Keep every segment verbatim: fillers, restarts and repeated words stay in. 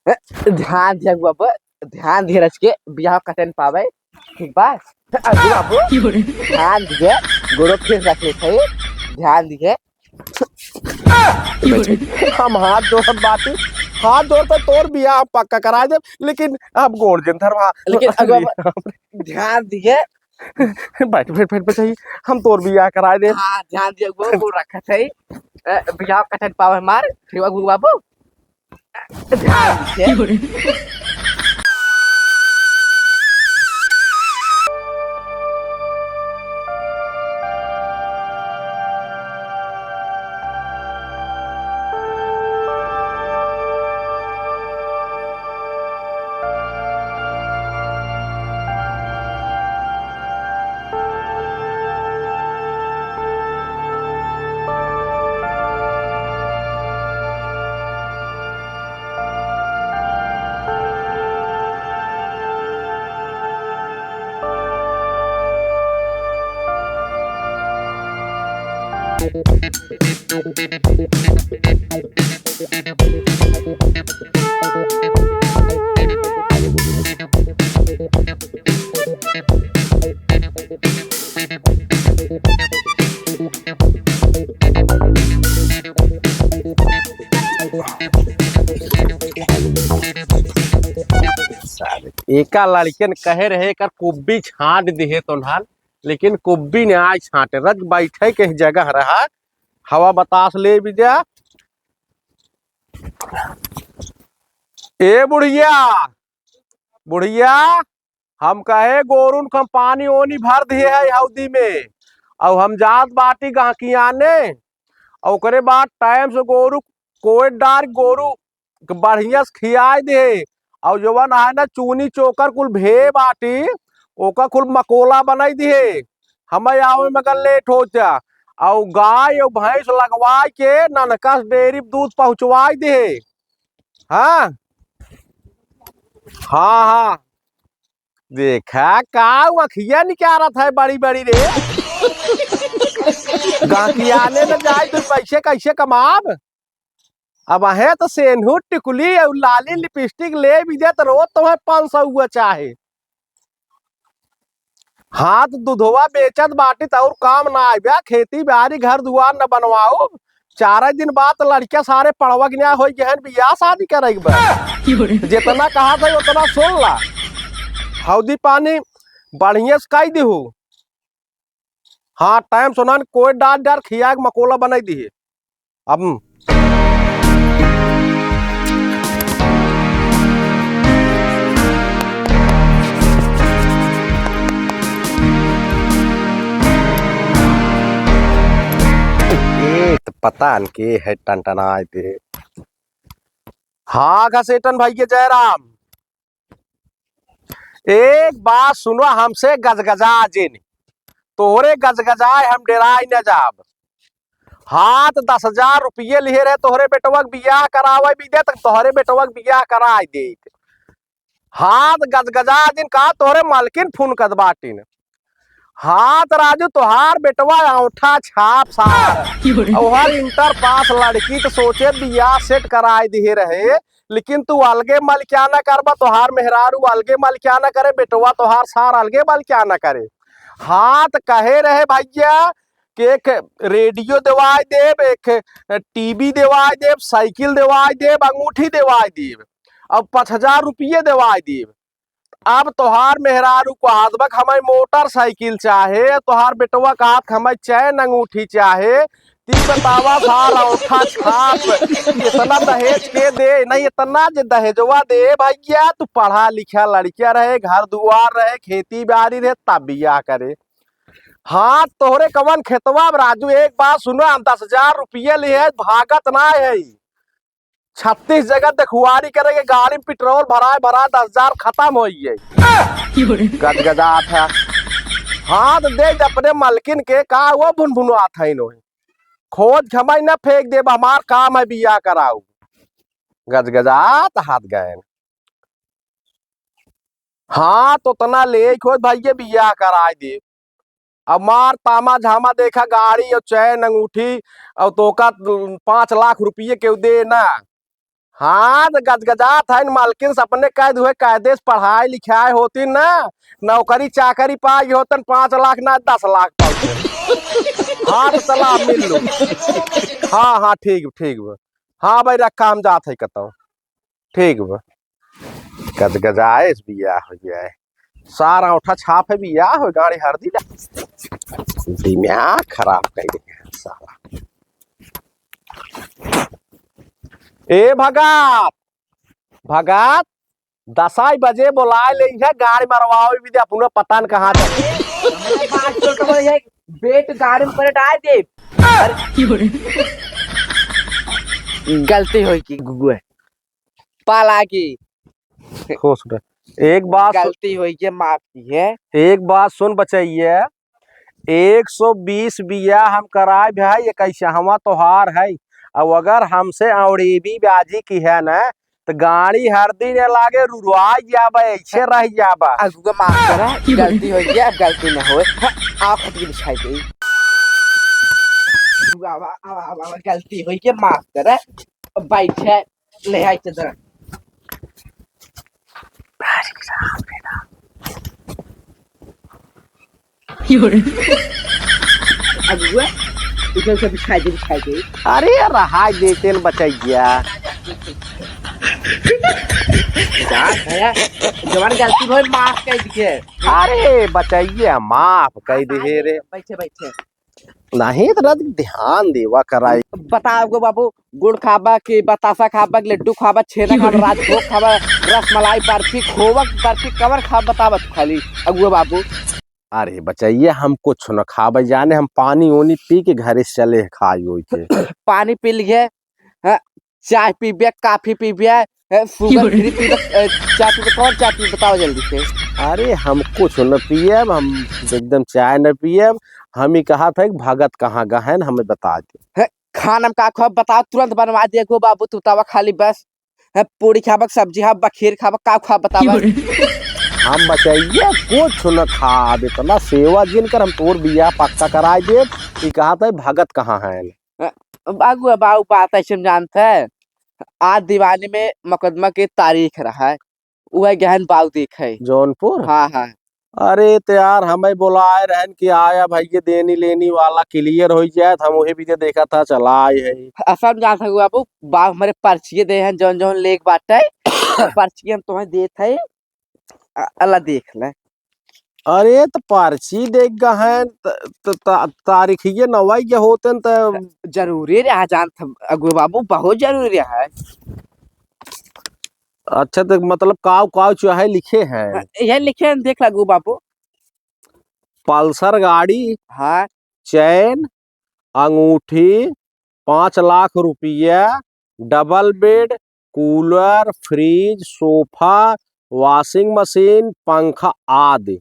ध्यान दिहे बाबू, ध्यान दिहे रच के बियाह कटे न पावे, ठीक बा? अगुआ बाबू, ध्यान दिहे, गोड़ो फिर रख ले थे, ध्यान दिहे। हम हाथ जोड़त बाटी, हाथ जोड़त तोर बियाह पक्का कराइ देब, लेकिन अब गोड़ जिन धरवा। लेकिन अगुआ बाबू, ध्यान दिहे। बैठ, बैठ, बैठ, बैठ, हम तोर बियाह कराइ देब। हाँ, ध्यान दिहे, गोड़, गोड़ रखत है। अ, बियाह कटे न पावे हमार, ठीक बा, अगुआ बाबू? एका लड़कन कहे रहे, एकर कुब्बी छांट दिहे तोन्हान, लेकिन कुब्बी ने आय छांटे। रख बैठे के जगह रहा, हवा बतास ले भी जा। ए बुढ़िया, बुढ़िया, हम कहे गोरुन क हम पानी ओनी भर दिहे है हौदी में, अउ हम जात बाटी गहकियाने, अउ ओकरे बाद टाइम से गोरु कोय डार गोरु क बढ़िया से खियाए दिहे, अउ जवन आहे ना चूनी चोकर कुल भे बाटी, ओकर कुल मकोला बनाई दिहे, हमें आवे में अगर लेट होता, अउ गाय अउ भैंस लगवाए के ननकस डेयरी दूध पहुँचवाए दिहे। हाँ, हाँ, हाँ। देखा, का उ अखिया निकारत है बड़ी बड़ी रे। गहकियाने में जाए तो पैसे कैसे कमाब? अब आहे तो सेन्हू टिकुली अउ लाली लिपस्टिक ले भी दे तो रोज तुम्हें पाँच सौ हुआ चाहे। हाँ, तो दुधवा बेचत बाटी त अउर काम ना आइबा, खेती बारी घर दुआर न बनवाओ। चार दिन बाद त लड़किया सारे पढ़वा के ना होई गहन बियाह शादी करे के बा। जितना कहा था उतना सुन ला। हौदी पानी बढ़िया से कई दिहू। हाँ, टाइम सुनान कोई डार डार खिया के मकोला बनाई दिहे। अब ए, त पता न के है टनटनाए दे। हाँ, घसेटन भाई के जयराम। एक बात सुनो, हमसे गजगजा जिन। तोहरे गजगजाए हम डेराई न जाब। हाँ, त दस हजार रुपये लिहे रहे तोहरे बेटवा के बियाह करावे भी दे, त तोहरे बेटवा के बियाह कराई देइत। हाँ, त गजगजा जिन का तोहरे मालकिन फोन कर बाटिन। हाँ, त राजू तोहार बेटवा औंठा छाप सार। और इंटर पास लड़की त सोचे बियाह सेट कराए दिहे रहे। लेकिन तू अलगे मलकियाना करबा, तोहार मेहरारू अलगे मलकियाना करे, बेटवा तोहार सार अलगे मलकियाना करे। हाँ, त कहे रहे भैया कि एक रेडियो देवाय देब, एक टीवी देवाय देब, साइकिल देवाय देब, अंगूठी देवाय देब, अब पाँच हजार रुपये देवाय देब। अब तोहार मेहरारू कहत बा कि हमें मोटरसाइकिल चाहे, तोहार बेटवा कहत हमें चैन अंगूठी चाहे, ती बतावा सार औंठा छाप, इतना दहेज के दे, नहीं इतना जे दहेजवा दे भैया, तू पढ़ा लिखा लड़किया रहे, घर दुआर रहे, खेती बारी रहे, तब बियाह करे। हाँ, तोहरे कवन खेतवा में राजू, एक बात सुनो, हम दस हजार रुपये लिए है, भागत ना है। छत्तीस जगह देखुआरी करे के गाड़ी में पेट्रोल भराए भराए दस हजार खत्म हो गए। गदगदात है। हाथ दे दे अपने मलकिन के, का वो भुनभुनात है इन्हों। खोज घमाई ना फेंक देब, हमार काम है बियाह कराऊ। गदगदात हाथ गए। हाँ, तो तना ले खोज भाई के बियाह कराए दे। अब मार तामा झामा देखा, गाड़ी और चैन अंगूठी और तोका पाँच लाख रुपये केहू दे ना। हाँ, त गजगजात है, मालकिन से अपने कह दुहे, कायदे से पढ़ाई लिखाई होती ना, नौकरी चाकरी पाई होतन, पाँच लाख ना, दस लाख पाई। हाँ, त चला, मिल लो। हाँ, हाँ, ठीक, ठीक बा। हाँ भाई, रख, काम जात है कतौ। ठीक बा। गजगजाए से बियाह हो जाए। सारा औंठा छाप है, बियाह हो, गाड़ी हरदी ला। दिमाग खराब कर दे साला। ए भगत, भगत, दसाई बजे बोलाए ले है, गाड़ी मरवावे भी दे, अपना पता न कहाँ जाए। हमारे बात छोट बड़े है, बेट गाड़ी में पलट आए दे। अरे, गलती होई की गुगुए। पाला की। खुश रह। एक बात सु- गलती होई के माफ की है। एक बात सुन बचैया, एक सौ बीस बियाह हम कराए भाई, इक्कीसवाँ तोहार है। अब अगर हमसे औड़ेबी बाजी की है ना, तो गाड़ी हरदी न लागे, रुरवा जाबे, ऐसे रह जाबे। अगुआ माफ करा, गलती होई गया, अब गलती न होए। हाँ, आओ खटिया बिछाई दे। आवा, आवा, आवा, आवा, गलती होई गया, माफ करा। बैठे, ले आई चदरा। अगुआ, इधर से बिछाई दे, बिछाई दे। अरे, रहाई देते न बचैया। जा भैया, जवान गलती भई, माफ कर दिए। अरे, बचैया, माफ कर दिए रे। बैठे, बैठे। नहीं, इतना ध्यान देवा कराई। बताओ गो बाबू, गुड़ खाबा कि बतासा खाबा कि लड्डू खाबा, छेना खाबा, राजभोग खाबा, रसमलाई बर्फी, खोवा बर्फी, कवर खाबा, बतावा तू खाली, अगुआ बाबू। अरे बचैया, हम कुछ न खाबे जाने, हम पानी ओनी पी के घरे से चले खाई होई के। पानी पी लिए, हाँ, चाय पीबे, काफी पीबे, है, sugar free पीबे, ए, चाय पीबे, कौन चाय पीबे, बताओ जल्दी से। अरे, हम कुछ न पियब, हम एकदम चाय न पियब। हम ही कहा था कि भगत कहाँ गए हैं, हमें बता दे। है, खाना में का खाब, बताओ, तुरंत बनवा दिए गो बाबू, तू बतावा खाली बस। है, पूरी खाबक, सब्जी खाबक, खीर खाबक, का खाब, बतावा। हम बचैया कुछ न खाब, इतना सेवा जिन कर, हम तोर बियाह पक्का कराई देब। ई कहा था, भगत कहाँ हैं? अ, अगुआ बाबू, बात ऐसे में जानत है, आज दीवानी में मुकदमा के तारीख रहा है, उहे गहन बाबू देखे। जौनपुर? हाँ, हाँ। अरे त यार, हमें बोलाए रहन कि आया भाई, ये देनी लेनी वाला clear हो जाए, त हम वही भी देखा था, चला आए है। असल में जानत है बाबू, बाबू हमारे पर्चिये दे हैं, जौन जौन लेख बाटे, पर्चिये हम तुम्हें देत है, अ-, अला देख ले। अरे, त पर्ची देख गहन, त, त, त, तारीखिये नवाई के होतन, त जरूरी रहा जानत ह, अगुआ बाबू, बहुत जरूरी रहा है। अच्छा, त मतलब काव, काव चाहे लिखे हैं? हाँ, यह लिखे हैं, देख ला, अगुआ बाबू। Pulsar गाड़ी, हाँ। चैन, अंगूठी, पाँच लाख रुपया, double bed, cooler, fridge, sofa, washing machine, पंखा आदि।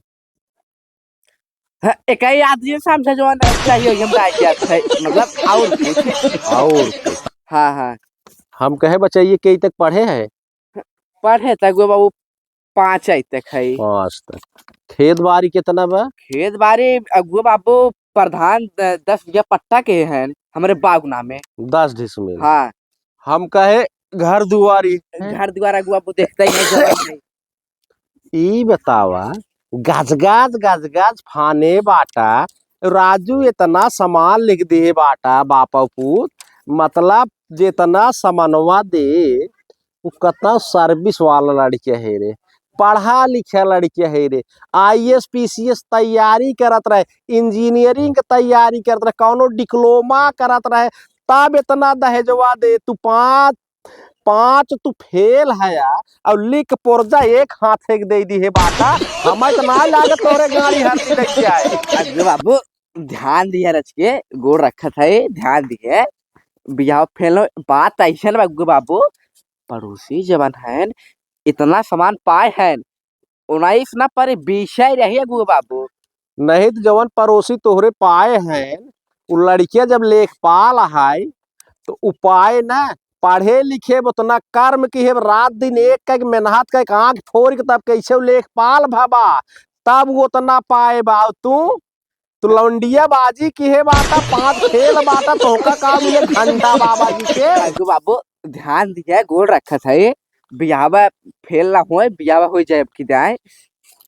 हाँ, एक ही आदमी समझे जो ना चाहिए, हम गाय के है, मतलब, और कुछ। और कुछ। हाँ, हाँ। हम कहे बचैया, कई तक पढ़े हैं? पढ़े त अगुआ बाबू पाँच आई तक है। पाँच तक। खेत बारी कितना बा? खेत बारी अगुआ बाबू प्रधान द-, दस बीघा पट्टा के हैं, हमरे बाबू नामे। दस डिसमिल। हाँ। हम कहे घर दुआरी। घर दुआर अगुआ बाबू देखते ही है, जवान है। ई बतावा, गजगज, गजगज फाने बाटा, राजू इतना सामान लिख दिए बाटा, बापा पूत, मतलब, जितना सामानवा दे, उ कतना service वाला लड़के है रे, पढ़ा लिखा लड़के है रे, IAS PCS तैयारी करत रहे, engineering के तैयारी करत रहे, कौनो diploma करत रहे, तब इतना दहेजवा दे। तू पाँच, पाँच तू fail है या, और लिख पुर्जा एक हाथे के दे दी है बाटा, हमें तो ना लागत तोरे गाड़ी हरदी लेके आए। अरे बाबू, ध्यान दिया रच के, गोड़ रखत है, ध्यान दिए। बियाह फेल हो, बात ऐसन बा, अगुआ बाबू, पड़ोसी जवन हन, इतना सामान पाए हन, उन्नीस ना परे, बीस ही रही, अगुआ बाबू। नहीं तो जवन पड़ोसी तोहरे पाए हन, उ लड़किया जब लेखपाल है, तो उ पाए ना, पढ़े लिखे, उतना कर्म की है, रात दिन एक का एक मेहनत का एक आँख फोड़ के तब कैसे उ लेखपाल भबा, तब वो उतना पाए बा। तू तू लौंडिया बाजी की है बाटा, पाँच फेल बाटा, तोहका का मिले घंटा बाबा जी के? अगुआ बाबू, ध्यान दिहे, गोड़ रखत है, बियाहवा फेल ना होए, बियाहवा होइ जाए अब की जाए।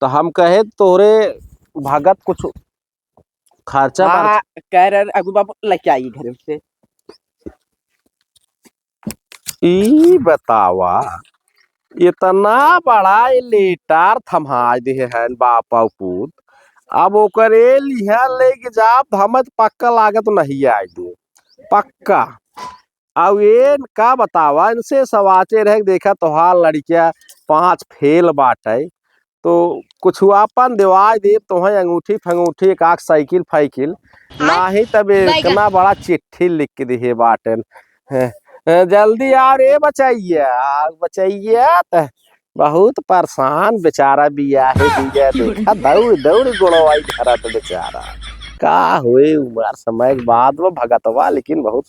तो हम कहे तोहरे भगत कुछ खर्चा हाँ, बर्चा। कह रहे अगुआ बाबू लेके आई घर से। ई बतावा, इतना बड़ा ये लेटर थमाय देहे हैं बाप अउ पूत, अब ओकरे लिहा लेके जाब, हमें तो पक्का लागत नहीं आए दे, पक्का। अब ये का बतावा, इनसे सवाचे रहे, देखा तोहार लड़किया पाँच फेल बाटे, तो कुछ आपन देवाय देब तोहें, अंगूठी फंगूठी, एक आख साइकिल फाइकिल, हाँ? नाही तब बैगन। इतना बड़ा चिट्ठी लिख के दिहे बाटेन। हैं, हैं, जल्दी आ रे बचैया, आ बचैया, त बहुत परेशान बेचारा बिया है, बिया देखा, दौड़ दौड़ गोड़वाई धरत बेचारा। का होए, उमर समय के बाद वो भगतवा, लेकिन बहुत।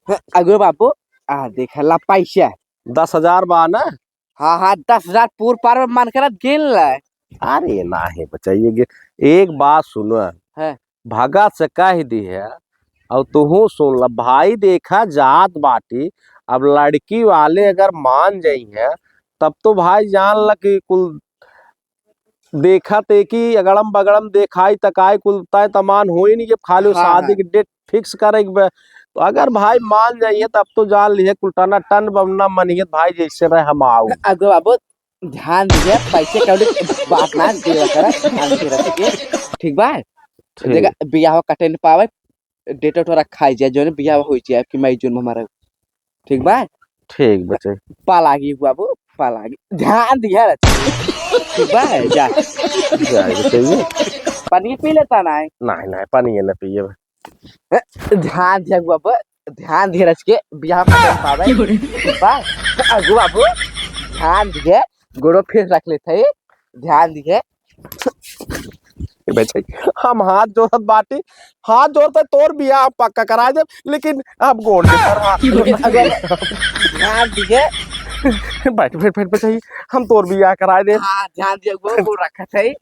हैं, अगुआ बाबू, आ देखा ला पैसा। दस हजार बा ना? हाँ, हाँ, दस हजार पूर पार में मन करत गिन ले। अरे ना हे बचैया, गे-, एक बात सुन, हैं। भगत से कह दिहे, अउ तुहू सुन ल, भाई देखा जात बाटी, अब लड़की वाले अगर मान जइहें, तब तो भाई जान ल कि कुल देखत है कि अगड़म बगड़म देखाई तकाई कुल तय तमान होई नहीं, जब खाली हाँ, शादी हाँ। की डेट फिक्स करे के बे। तो अगर भाई मान जाइए तब तो जान लिहे कुल टना टन बमना मनियत भाई जैसे रहे हम आऊ। अगो बाबू ध्यान दिहे, पैसे कौड़ी के बात ना देवा करा, ध्यान से रख के, ठीक बा? ठीक। देखा बियाह कटे न पावे, डेट उट रखा जाए, जौन बियाह होइ जाए कि मई जून में हमारा, ठीक बा? ठीक बा, चल। पा लागी बाबू, पा लागी। ध्यान दिहे रच। ठीक बा, जा। जाए के चाहिए। पानी पी लेता ना है? नहीं, नहीं, पानी ये ना पिए बा। ध्यान दिहे बाबू, ध्यान दिहे रच के बियाह पकड़ पावे। ठीक बा? अगु बाबू, ध्यान दिहे, गोड़ो फिर रख लेते हैं, ध्यान दिहे। ए भाई, हम हाथ जोड़त बाटी, हाथ जोड़ते तोर बियाह हम पक्का कराए देब, लेकिन अब गोड़ के पर हाथ लेकिन अगर ध्यान दिहे। बैठ, बैठ, बैठ, बैठ, हम तोर बियाह कराए देब। हाँ, ध्यान दिहे, वो, वो रखत है। ए,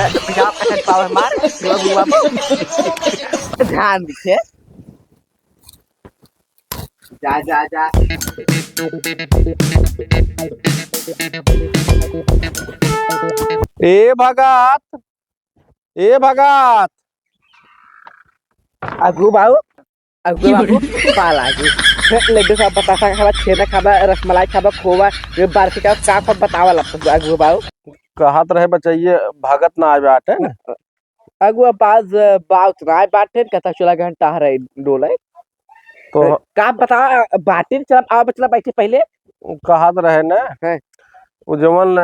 बियाह पकड़ पावे हमार, वो, वो, वो। ध्यान दिहे। जा, जा, जा। ए भगत, ए भगत। अगु बाबू, अगु बाबू, पा लागी। लड्डू खाबा, बतासा खाबा, छेना खाबा, रसमलाई खाबा, खोवा, ये बर्फी का, का, का बतावा लगता अगु बाबू। कहत रहे बचैया, भगत ना आवे आटे ना। अगुआ बाज, बाउत नाय बाटेन, कहता चला घंटा हरे डोले। तो का बता, बाटेन चला, आवा चला बैठे पहिले। उ कहत रहे न, हैं। उ जवन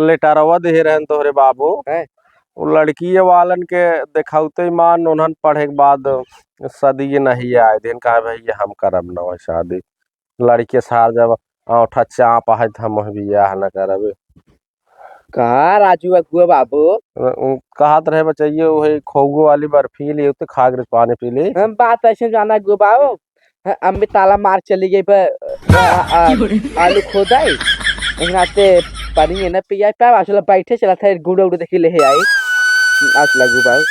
लेटरवा देहे रहन तोहरे बाबू, हैं। उ लड़किए वालन के देखाउते मान उन्हन पढ़े के बाद सदिये नहीं आए दिन, कहा भैया हम करब न शादी। लड़के सार जब औंठा चाप है, त हम बियाह न करबे। का राजू अगुआ बाबू? उ कहत रहे बचैया, उहे खोगो वाली बर्फी लिए, तो खा के पानी पी ले। हम बात ऐसे जाना अगुआ बाबू, ह-, अम्मी ताला मार चली गई बे, आ, आ, आलू खोदाई, इनाते पानी ये न पिया पाए, आज बैठे चला था, गुड़ उड़ देखी ले आई, आज लगू बाबू।